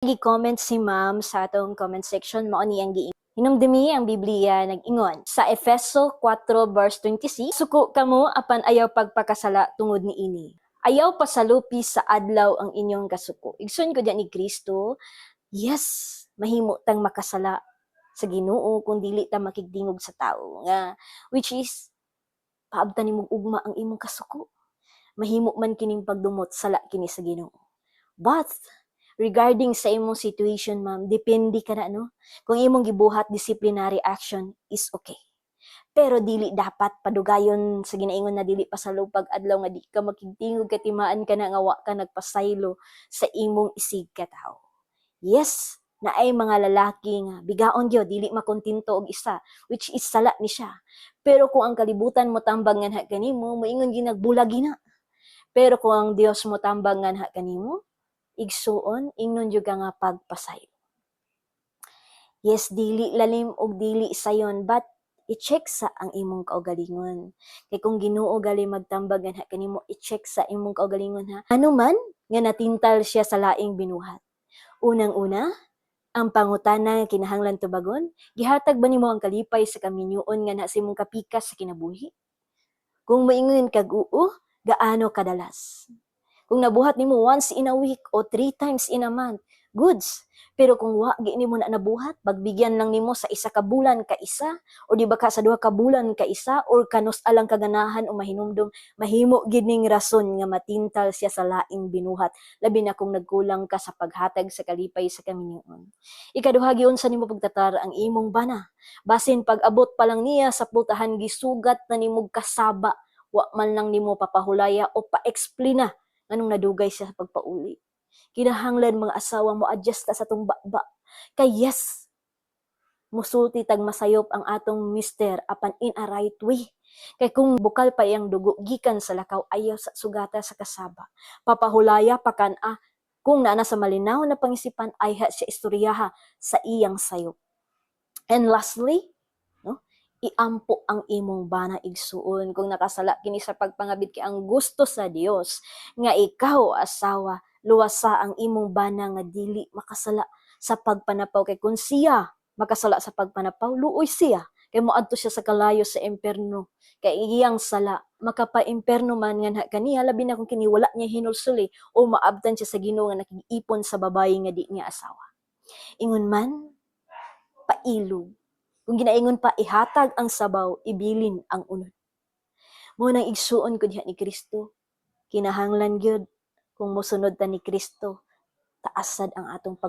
Gi-comment si ma'am sa atong comment section, mao ni ang giingon. Hinumdumi ang Biblia nag-ingon sa Efeso 4 verse 26, "Suko kamo apan ayaw pagpakasala tungod niini. Ayaw pasalupi sa adlaw ang inyong kasuko." Igsoon ko diyan ni Kristo, yes, mahimo tang makasala sa Ginoo kung dili ta makigdingog sa tao nga, which is paabtan nimong ugma ang imong kasuko. Mahimo man kining pagdumot, sala kini sa Ginoo. But regarding sa imong situation, ma'am, depende ka na, no? Kung imong gibuhat disciplinary action is okay. Pero dili dapat padugayon sa ginaingon na dili pasalupag adlaw nga di ka makigtingog, katimaan ka na nga wa ka nagpasaylo sa imong isig katawo. Yes, naay mga lalaki nga bigaon gyud, dili makontento og isa, which is sala ni siya. Pero kung ang kalibutan mo tambag nganha kanimo, moingon gyud nagbulag na. Pero kung ang Dios mo tambag nganha kanimo, igsuon, ingnon jud ka nga pagpasaylo. Yes, dili lalim og dili sayon, but i-check sa ang imong kaugalingon. Kay kung Ginoo gali magtambag nganha kanimo, i-check sa imong kaugalingon ha. Ano man nga natintal siya sa laing binuhat. Unang-una, ang pangutana nga kinahanglan tubagon, gihatag ba nimo ang kalipay sa kaminyoon nga naa sa imong kapikas sa kinabuhi? Kung moingon kag oo, gaano kadalas? Kung nabuhat nimo once in a week o three times in a month, goods. Pero kung wa gi nimo na nabuhat, pagbigyan lang nimo sa isa ka bulan ka isa, o di ba ka sa duha ka bulan ka isa, or kanus alang kaganahan o mahinumdum, mahimo gid ning rason nga matintal siya sa laing binuhat, labi na kung nagkulang ka sa paghatag sa kalipay sa kaminyoon. Ikaduha, giunsa nimo pagtatar ang imong bana? Basin pag-abot pa lang niya sa pultahan, gisugat na nimo kasaba, wa man lang nimo papahulaya o pa-explain nganong nadugay siya sa pagpauli. Kinahanglan mga asawa mo adjust ta sa atong baba. Kay yes, musulti tag masayop ang atong mister apan in a right way. Kay kung bukal pa iyang dugo gikan sa lakaw, ayaw sa sugata sa kasaba. Papahulaya pa kan-a kung naa na sa malinaw na pangisipan, ayha siya istoryaha sa iyang sayop. And lastly, no, iampo ang imong bana, igsuon, kung nakasala kini sa pagpangabit, kay ang gusto sa Dios nga ikaw asawa, luwasa ang imong bana nga dili makasala sa pagpanapaw, kay kung siya makasala sa pagpanapaw, luoy siya kay moadto siya sa kalayo sa impierno, kay iyang sala makapa-impierno man nganha kaniya, labi na kung kini wala niya hinulsuli o maabtan siya sa Ginoo nga nakig-ipon sa babayi nga di niya asawa. Ingon man, pailog. Kung ginaingon pa, ihatag ang sabaw, ibilin ang unod. Mao nang igsuon ko diha ni Kristo, kinahanglan gyud kung mosunod ta ni Kristo, taasad ang atong pag